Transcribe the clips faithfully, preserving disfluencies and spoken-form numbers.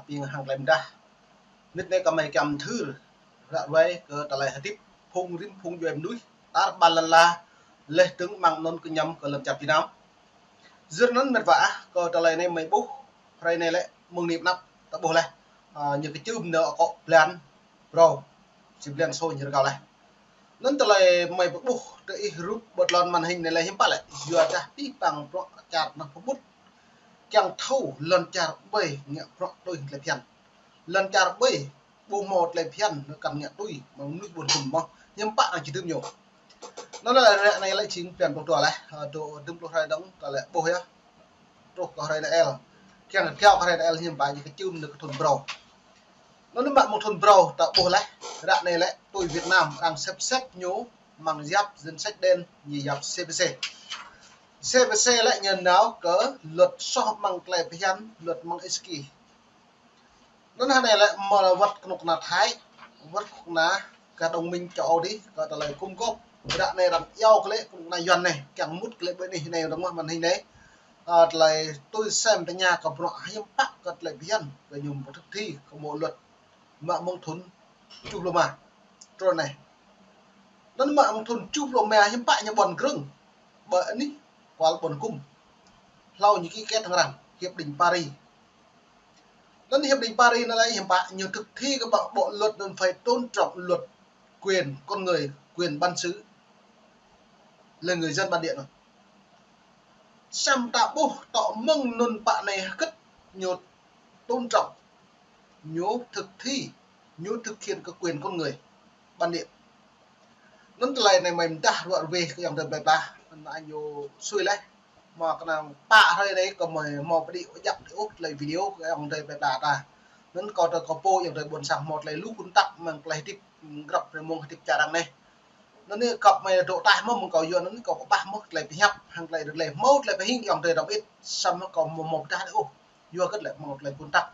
ƀing hăng tơlơi mơdah. Mĭt anai kơmơi kiăng thâo ră ruai kơ tơlơi hơdip phung rĭm phung djuai mơnuih, tar ƀar lŏn ala, laih dơ̆ng mơ̆ng anŭn kơñăm kơ lŏn čar Việt Nam. Yua anŭn mĕt wa ah, kơ tơlơi anai mơi ƀuh, hrơi anai lĕ mơ̆ng anai pơ anăp ta ƀuh laih. Ơ, ñu kơčưm nao akŏ blan brâo, či blan sô ñu rơkâo laih. Anŭn tơlơi mơi ƀuh tơ ih rup ƀơi lŏn màn hình anai lĕ hiư̆m pă lĕ, yua dah pih păng bruă čar anŭn pơƀut. Kiăng thâo lŏn čar ƀơi ngă bruă tui tơlơi phiăn. Lŏn čar ƀơi ƀu hmâo tơlơi phiăn, anŭn kăn ngă tui, mơ̆ng mơnuih ƀôn tum mơ̆n, hiư̆m pă anŭn či dưm ñu. Anŭn lĕ ră anai lĕ jing blan pluh dua laih, ơ, dŏ dŭm pluh hrơi dơ̆ng, ta lĕ ƀuh yơh. Truh kơ hrơi Noel. Kiăng kiao kơ hrơi Noel hiư̆m pă ñu kơčưm nao kơ thŭn brâo. Anŭn mă mơ̆ng thŭn brâo ta ƀuh laih, ră anai lĕ tui Việt Nam arăng xếp xếp ñu mơ̆ng yap danh sách đen ñu yap C P C. C P C lĕ ñu nao kơ luật soh mơ̆ng tơlơi phiăn, luật mơ̆ng ih ki. Anŭn hơnai lĕ mơ̆ wơ̆t kơnuk kơna Thái, wơ̆t kơnuk kơna kơ đồng minh châu Âu dih, kơ tơlơi gum gôp. Ră anai arăng iâu kơ lĕ kơnuk kơna Yuan anai, kiăng mŭt kơ lĕ ƀơi anih anai, dơ̆ng mơ̆n màn hình anai. Ơ, tơlơi tui sem tơña kơ bruă hiư̆m pă kơ tơlơi phiăn, kơ ñu ƀu thực thi kơ mơ̆ luật mă mơ̆ng thŭn tơjuh pluh rơma. Truh anai. Anŭn mă mơ̆ng thŭn tơjuh pluh rơma hiư̆m pă ñu ƀuăn krơ̆ng. Ƀơi anih kual ƀuăn gum. Hlâo ñu ký kết hăng arăng, Hiệp định Paris. Anŭn Hiệp định Paris anŭn lĕ hiư̆m pă ñu thực thi kơ ƀă bộ luật anŭn phải tôn trọng luật quyền con người, quyền bản xứ, là người dân bản địa anŭn. Samơ̆ ta ƀuh tŏ mơ̆ng anŭn pă anai hơget ñu tôn trọng, ñu thực thi, ñu thực hiện kơ quyền con người bản địa. Anŭn tơlơi anai mơi mơdah ruă ruih kơ ayŏng adơi plơi pla, anŭn ñu sui laih. Mơ̆ kơnang pă hrơi anai kơmơi hmâo pơđĭ ôh djăp đĭ ôh tơlơi video kơ ayŏng adơi plơi pla ta. Anŭn kâo tơ kơ pô ayŏng adơi ƀôn sang hmâo tơlơi lu kơntak mơ̆ng tơlơi hơdip grăp anai mơ̆ng hơdip čar arăng anai. Anŭn anai kâo mơi dŏ ataih mơ̆ mơ̆ng kâo yua anŭn kâo kơƀah mơ̆ tơlơi pơhiăp hăng tơlơi rơlơi hmâo tơlơi pơhing ayŏng adơi dŏ ƀĭt samơ̆ kâo hmâo hmâo pơdah đĭ ôh. Yua hơget lĕ mơ̆ng tơlơi kơntak.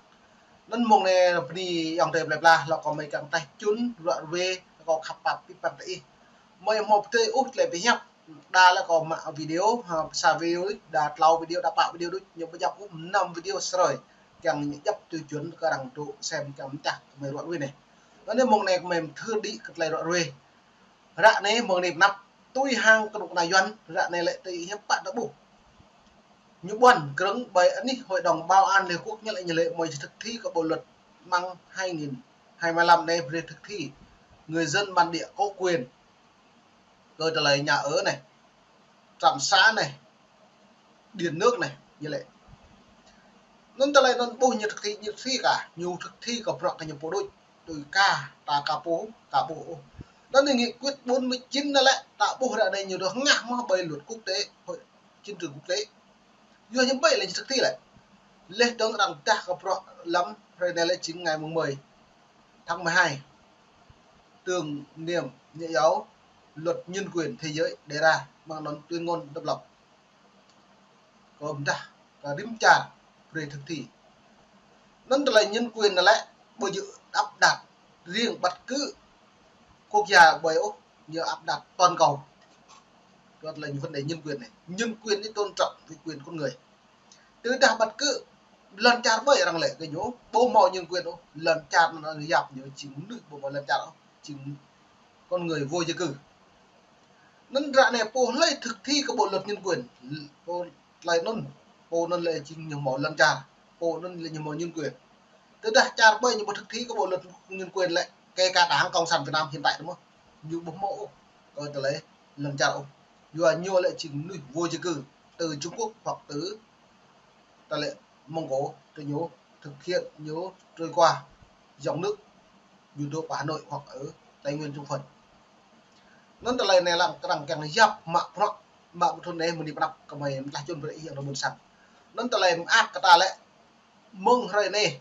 Anŭn mơ̆ng anai bơni ayŏng adơi plơi pla, hlâo kâo mơi kiăng taih čun ruă ruih, kâo khăp pap pih păng tơ ih. Mơi hmâo pơdơi ôh tơlơi pơhiăp. Đa lĕ kâo mă video, ha, sa video đuč, đa klâo video, đa pă video đuč, ñu ƀu djăp ôh năm video sơrơi. Kiăng ñu djăp tiêu chuẩn kơ arăng dŏ sem kiăng mơčah kơ mơi ruă ruih anai. Anŭn anai mơ̆ng anai kơ mơi mơthưr đĭ kơ tơlơi ruă ruih. Ră anai mơ̆ng anai pơ anăp tui hăng kơnuk kơna Yuan, ră anai lĕ tui hiư̆m pă ta ƀuh. Ñu ƀuăn krơ̆ng ƀơi anih Hội đồng Bảo an Liên Hợp Quốc ñu lĕ ñu lĕ mơi či thực thi kơ bộ luật mơ̆ng hai nghìn hai mươi lăm anai brơi thực thi người dân bản địa có quyền kơ tơlơi nhà ở anai, trạm xá anai, điện nước anai, ñu lĕ. Anŭn tơlơi anŭn ƀuh ñu thực thi, ñu thực thi kah, ñu thực thi kơ bruă kơ ñu pô đôč, tui kah, ta ka pô, ka ƀuh ôh. Anŭn anai nghị quyết bốn mươi chín anŭn lĕ, ta ƀuh ră anai ñu dŏ hơngah mơ̆ ƀơi luật quốc tế, hội, chính trường quốc tế. Yua hiư̆m pă lĕ ñu thực thi lĕ. Laih dơ̆ng arăng dah kơ bruă lăm hrơi anai lĕ jing ngày mùng mười tháng mười hai. Tưởng niệm nhớ dấu luật nhân quyền thế giới đề ra, mơ̆ng anŭn tuyên ngôn độc lập. Kơ mơdah, kơ rĭm čar brơi thực thi. Anŭn tơlơi nhân quyền anŭn lĕ, ƀu djơ̆ áp đặt riêng bất cứ quốc gia ƀơi ôh, ñu áp đặt toàn cầu. Đó là những vấn đề nhân quyền này. Nhân quyền thì tôn trọng cái quyền con người. Tơdah bất cứ lŏn čar ƀơi arăng lĕ kơ ñu, ƀu hmâo nhân quyền ôh, lŏn čar anŭn yap ñu jing mơnuih ƀu hmâo lŏn čar ôh, jing con người vô gia cư. Anŭn ră anai pô hlơi thực thi kơ bộ luật nhân quyền, pô tơlơi anŭn, pô anŭn lĕ jing ñu hmâo lŏn čar, pô anŭn lĕ ñu hmâo nhân quyền. Tơdah čar ƀơi ñu ƀu thực thi kơ bộ luật nhân quyền lĕ, kể cả Đảng Cộng sản Việt Nam hiện tại anŭn mơ̆, ñu ƀu hmâo ôh kơ tơlơi lŏn čar ôh. Yua ñu lĕ jing mơnuih vô gia cư, từ Trung Quốc hoặc từ tơlơi Mông Cổ, tơ ñu thực hiện ñu trôi qua dòng nước, ñu dŏ pơ Hà Nội hoặc ở Tây Nguyên chung phần. Anŭn tơlơi anai lăng kơnang kiăng yap mă bruă, mă ƀu thun anai mơ̆ng anai pơ anăp kơ mơi mơdah čun brơi ih ayŏng adơi ƀôn sang. Anŭn tơlơi mơak kơ ta lĕ mơ̆ng hrơi anai,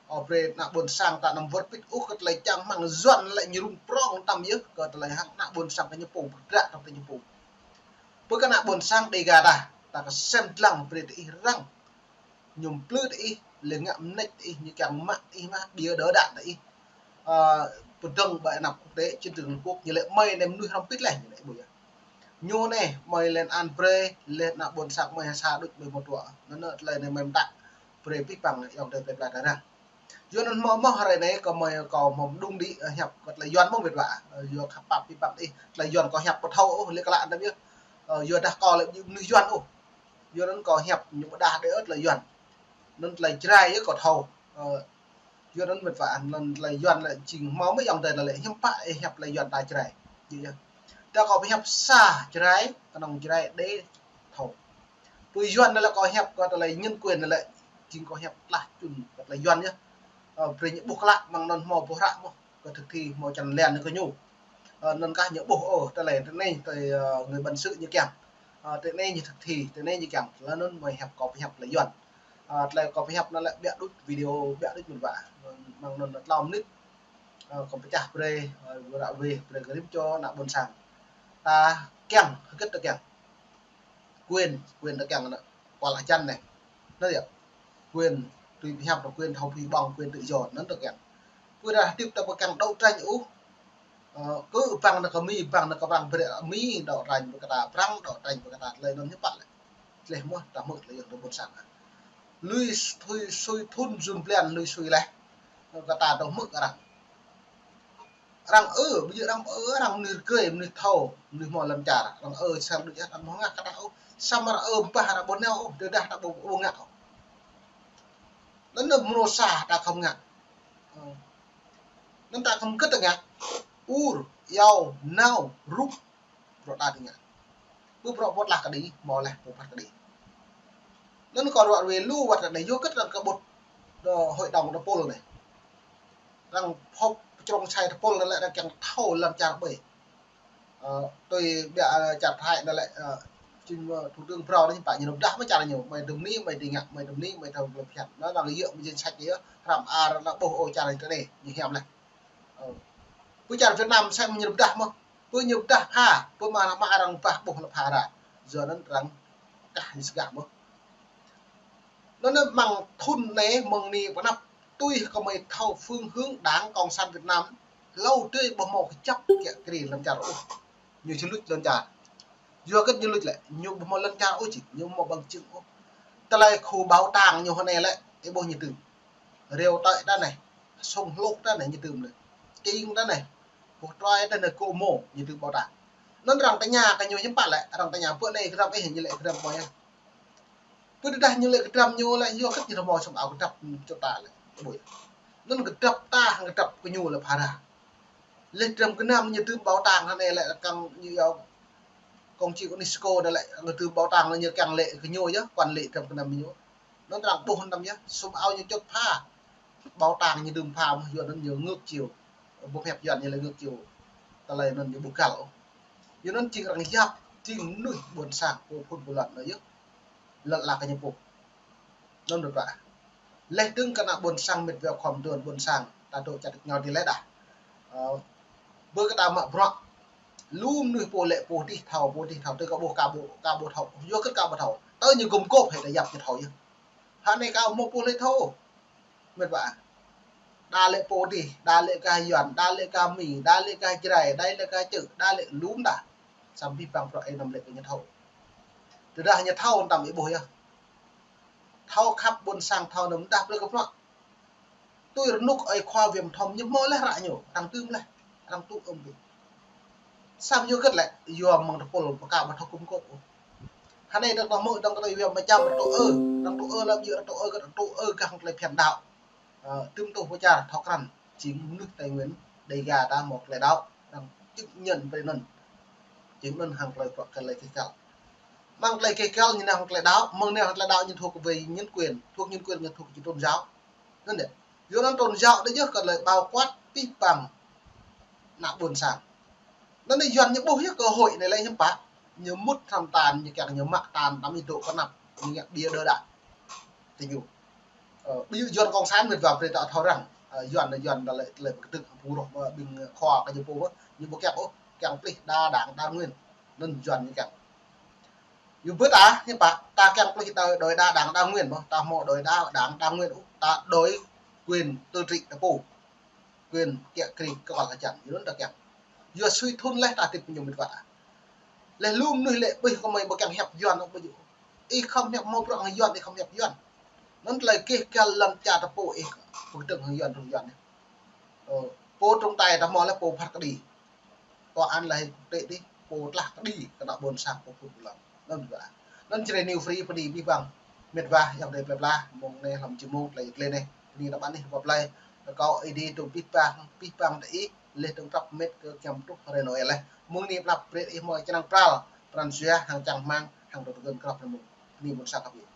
ơ, brơi ană ƀôn sang ta anăm wơr bĭt ôh kơ tơlơi čang rơmang Yuan lĕ ñu rŭng prong tăm yơh kơ tơlơi hăng ană ƀôn sang kơ ñu pô, pơdră tăm kơ ñu pô. Pơ kơ ană ƀôn sang Đêga ta, ta kơsem dlăng brơi tơ ih răng. Ñu plư tơ ih, lĕ ngă mơneč tơ ih, ñu kiăng mă tơ ih mă, bia đỡ đạn tơ ih. Ơ, pơdơ̆ng ƀơi anăp quốc tế, chiến trường Liên Hợp Quốc, ñu lĕ mơi anai mơnuih hrŏm pĭt laih, ñu lĕ ƀu yơh. Ñu anai, mơi lên án brơi, laih ană ƀôn sang mơi ha sa đôč mơi mơtuă. Anŭn anŭn tơlơi anai mơi mơtă, brơi pih păng ayŏng adơi plơi pla ta răng. Yua anŭn hmâo mơ̆ hrơi anai kâo mơi kâo hmâo mơđung đĭ, ơ, hiăp kơ tơlơi Yuan mơ̆ mĕt wa. Ơ, yua khăp pap pi pap ih, tơlơi Yuan kâo hiăp ƀu thâo ôh, lĕ klă anŭn yơh. Ơ, yua dah kâo lĕ ƀu djơ̆ mơnuih Yuan ôh. Yua anŭn kâo hiăp ñu ƀu đah đơi ôh tơlơi Yuan. Anŭn tơlơi Jrai yơh kâo thâo. Ơ, yua anŭn mĕt wa, anŭn tơlơi Yuan lĕ jing hmâo mơ̆ ayŏng adơi lĕ hiư̆m pă ih hiăp tơlơi Yuan ta Jrai. Yơh, yơh. Dah kâo pơhiăp sa Jrai, kơnơ̆ng Jrai đe thâo. Tui Yuan anŭn lĕ kâo hiăp kơ tơlơi nhân quyền anŭn lĕ, jing kâo hiăp tơlah čun kơ tơlơi Yuan yơh. Ơ, brơi ñu ƀuh klă mơ̆ng anŭn hmâo ƀuh hră mơ̆, kơ thực thi hmâo čan lan kơ ñu. Ơ, anŭn kah ñu ƀuh, ơ, tơlơi tơ anai, tơ, ơ, người bản xứ ñu kiăng. Ơ, tơ anai ñu thực thi, tơ anai ñu kiăng. Laih anŭn mơi hiăp kâo pơhiăp tơlơi Yuan. Ơ, tơlơi kâo pơhiăp anŭn lĕ ƀiă đôč video, ƀiă đôč mĕt wa. Mơ̆ng anŭn tơlơi mơnit. Ơ, kâo pơčah brơi, ơ, ră ruai brơi kơ rĭm čô ană ƀôn sang. Ta kiăng, hơget ta kiăng. Quyền, quyền ta kiăng anŭn. Kual hơjăn anai. Anŭn yơh. Quyền, tui pơhiăp anŭn quyền thâo phi ƀơ̆ng, quyền tự do, anŭn ta kiăng. Pơ dah hơdip ta ƀu kiăng đấu tranh ôh. Ơ, kơ ƀăng anŭn kơ Mi, ƀăng anŭn kơ Prăng brơi Mi đấu tranh ƀơi kơ ta, Prăng đấu tranh ƀơi kơ ta, tơlơi anŭn hiư̆m pă lĕ. Tơlơi mơ̆ ta hmư̆ tơlơi yơh tơ ƀôn sang. Lui sui, sui thun jun blan lui sui laih. Kơ ta tơ hmư̆ arăng. Arăng ơ, ƀu djơ̆ arăng ơ, arăng mơnuih rơgơi, mơnuih thâo, mơnuih hmâo lŏn čar. Arăng ơ, sang đôč yơh, arăng hmâo ngă kơ ta ôh. Samơ̆ arăng ơ, ƀah arăng ƀu nao ôh, tơdah ta ƀu, ƀu ngă ôh. Anŭn mơnuih sa ta khŏm ngă. Ơ. Anŭn ta khŏm kơ̆t ta ngă. Ur, iâu, nao, rup. Bruă ta tơngan. Ƀu bruă pơtlah kơđi, hmâo laih pơphat kơđi. Anŭn kâo ră ruai lu wơ̆t anai, yua hơget arăng kơƀut, ơ, hội đồng tơpul anai. Arăng phŏp pơčrông sai tơpul anŭn lĕ arăng kiăng thâo lŏn čar ƀơi. Ơ, tui ƀiă, ơ, čar Thái anŭn lĕ, ơ, jing, ơ, thủ tướng phrâo anai pă ñu nao pơdah mơ̆ čar ñu, mơi tơm ni, mơi tơngan, mơi tơm ni, mơi thâo lŏn phiăn. Anŭn arăng yơh mơi jing săč yơh, hrăm ar lă ƀuh ơ čar anai tơ anai, ñu hiam laih. Ơ. Pơ čar Việt Nam sĕ mơi ñu pơdah mơ̆. Pơ ñu pơdah pha, pơ mă, mă arăng ƀah ƀuh lă pha ra. Yua anŭn arăng kah ñu sơgah mơ̆. Anŭn mơ̆ng thun anai mơ̆ng anai pơ anăp tui kơ mơi thâo phương hướng Đảng Cộng sản Việt Nam. Hlâo adih ƀu hmâo kơjăp kiă kriê lŏn čar ôh. Ñu či luč lŏn čar. Yua hơget ñu luč lĕ, ñu ƀu hmâo lŏn čar ôh či, ñu ƀu hmâo bằng chứng ôh. Tơlơi khu bảo tàng ñu hơnai lĕ, ih ƀuh ñu tưm. Rêu tơi ta anai, sông Hloh ta anai ñu tưm lĕ. Čing ta anai, Pô Troi ta anai, Kô Mô ñu tưm bảo tàng. Anŭn arăng tơña kơ ñu hiư̆m pă lĕ, arăng tơña pơ anai kơdrăm ih ñu lĕ kơdrăm mơi ah. Pơ tơdah ñu lĕ kơdrăm ñu lĕ, yua hơget ñu hmâo sum ao kơdrăp čô ta lĕ, ƀuh. Anŭn kơdrăp ta, kơdrăp kơ ñu lĕ phara. Laih kơdrăm kơnăm ñu tưm bảo tàng hơnai lĕ kăng ñu yua công trình UNESCO anai lĕ, ñu tưm bảo tàng ñu kiăng lĕ kơ ñu yơh, quản lý kơdrăm kơnăm ñu. Anŭn arăng ƀuh anăm yơh, sum ao ñu čŏt pha. Bảo tàng ñu tưm pha mơ̆, yua anŭn ñu ngược chiều. Ƀu hiăp Yuan ñu lĕ ngược chiều. Tơlơi anŭn ñu ƀu găl ôh. Yua anŭn jing arăng yap, jing mơnuih ƀôn sang, pô phŭn pô lŏn anŭn yơh. Lăt lă kơ ñu pô. Anŭn rơpa. Laih dơ̆ng kơ ană ƀôn sang mĕt wa khŏm dŏ ƀôn sang, ta dŏ čăt ngao tui laih dah. Ơ, ƀơi kơ ta mă bruă. Lu mơnuih pô lĕ pô dih thâo, pô dih thâo, tui kơ ƀuh kơ ƀu, kơ ƀu thâo. Yua hơget kơ ƀu thâo. Tơl ñu gum gôp hĭ ta yap ñu thâo yơh. Hơnai kơ hmâo pô lĕ thâo. Mĕt wa. Đa lĕ pô dih, đa lĕ gah Yuan, đa lĕ gah Mi, đa lĕ gah Jrai, đa lĕ gah Čư̆, đa lĕ lŭm đa. Samơ̆ ƀing păng bruă ih anăm lĕ kơ ñu thâo. Tơdah ñu thâo anăm ih ƀuh yơh. Thâo khăp ƀôn sang thâo anăm dah brơi kơ bruă. Tui rơnŭk ơi khua Viêm Thom ñu hmâo laih ră ñu, arăng tưm laih, arăng tŭ ơm ƀing. Samơ̆ yua hơget lĕ, yua mơ̆ng tơpul pơkă ƀu thâo gum gôp ôh. Hơnai dơ̆ng tơhmư̆ dơ̆ng kơ tơlơi Viêm Thom arăng tŭ ơ, arăng tŭ ơ lăm yua arăng tŭ ơ, arăng tŭ ơ gah tơlơi phiăn đaŏ. Ơ, tŭm tŭ pơčar thâo krăn, jing mơnuih Tây Nguyên, Đêga ta hmâo tơlơi đaŏ, arăng chứng nhân brơi anŭn. Jing anŭn hăng tơlơi pơkă tơlơi kĕh kăl. Mơ̆ng tơlơi kĕh kăl ñu nao hăng tơlơi đaŏ, mơ̆ng nao hăng tơlơi đaŏ ñu thuộc về nhân quyền, thuộc nhân quyền ñu thuộc về tôn giáo. Anŭn yơh. Yua anŭn tôn giáo đa yơh kơ tơlơi bao quát pih păng ană ƀôn sang. Anŭn anai Yuan ñu ƀuh yơh cơ hội anai lĕ hiư̆m pă. Ñu mŭt hrăm tan, ñu kiăng ñu mă tan, tơm ih dŏ pơ anăp, ñu ngă bia đơ đă. Tơ ñu. Ơ, ƀu djơ̆ Yuan cộng sản mĕt wa brơi ta thâo arăng. Ơ, Yuan anai Yuan đa lĕ, lĕ pơkơdơ̆ng, pơrôh, ơ, ƀing khua kơ ñu pô mơ̆, ñu ƀu kiăng ôh, kiăng plih đa đảng đa nguyên. Anŭn Yuan ñu kiăng. Yua ƀơi ta, hiư̆m pă, ta kiăng plih đa, đòi đa đảng đa nguyên mơ̆, ta hmâo đòi đa đảng đa nguyên ôh, ta đòi quyền tự trị ta pô. Quyền kiă kriê kơwăl kơčan, yua anŭn ta kiăng. Yua sui thun laih ta hơdip ñu mĕt wa. Laih lu mơnuih lĕ ƀuh kơ mơi ƀu kiăng hiăp Yuan ôh ƀu djơ̆. Ih khŏm hiăp hmâo bruă hăng Yuan, ih khŏm hiăp Yuan. Anŭn tơlơi gêh găl lŏn čar ta pô ih pơkơdơ̆ng hăng Yuan, hăng Yuan anai. Ơ, pô trŭng tai ta hmâo lĕ pô phat kơđi. Tòa án lĕ quốc tế tih, pô tlah kơđi kơ ană ƀôn sang pô phŭn ƀu lăng. Anŭn ƀu ƀă. Anŭn Jrai New Free bơni abih bang mĕt wa ayŏng adơi plơi pla, mông anai hlăm jơmông tơlơi tơlơi anai. Bơni ană ƀan ih wơ̆t tơlơi. Rơkâo Ơi Adai dŏ pih pang, pih pang ta ih, laih dơ̆ng prăp mĕt kơ giăm truh hrơi Noel laih. Mông anai pơlăp brơi ih hmâo čơnăng pral, pran jua hăng čang rơmang, hăng dŏ tơgơ̆n krăp rơmung. Bơni ƀôn sang khăp ih.